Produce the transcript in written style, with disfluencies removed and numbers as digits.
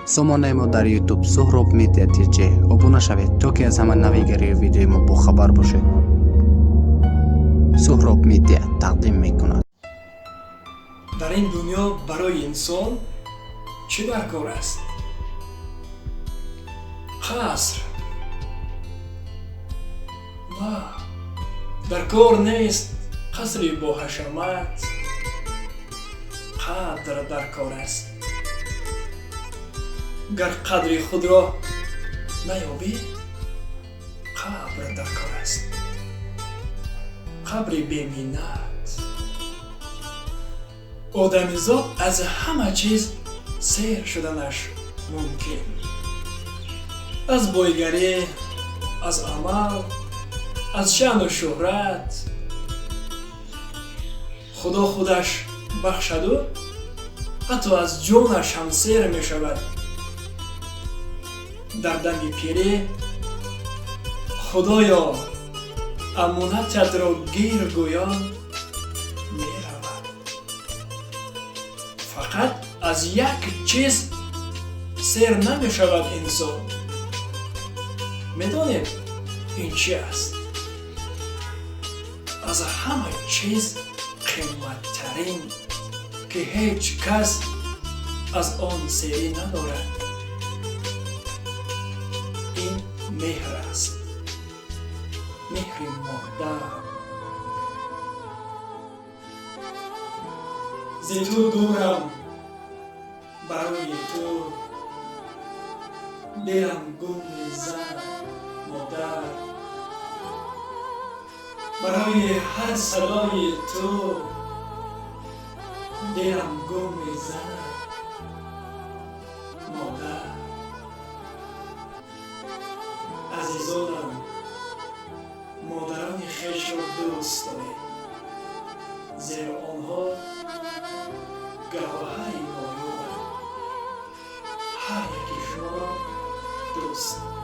Сомонаи мо дар YouTube Суҳроб Медиа ТЖ обуна шавед, то ки аз ҳама навигарии видеои мо бохабар бошед. Суҳроб Медиа тақдим мекунад. Дар ин дунё барои инсон чӣ даркор аст? Қаср на дар кор нест, қасри боҳашамат. Қадр дар кор аст. Гар қадри худро наёбӣ, қабр дар кор аст, қабри беминнат. Одамизод аз ҳама чиз сер шуданаш мумкин: аз бойгарӣ, аз амал, аз шаъну шӯҳрат. Худо худаш бахшаду, ҳатто аз ҷонаш ҳам сер мешавад. Дар дами пирӣ «Худоё, амонататро гир» гӯён меравад. Фақат аз як чиз сер намешавад инсон. Медонед, ин чи аст? Аз ҳама чиз қимматтарин, ки ҳеҷ кас аз он серӣ надорад, ин меҳр аст, меҳри модар. Зи ту дурам, барои ту дилам гум мезанад, модар. Барои ҳар садои ту дилам гум мезанад, модар. Азизонам, модарони хешро дӯст доред, зеро онҳо гавҳари ноёбанд. Ҳар яки шуморо дӯст.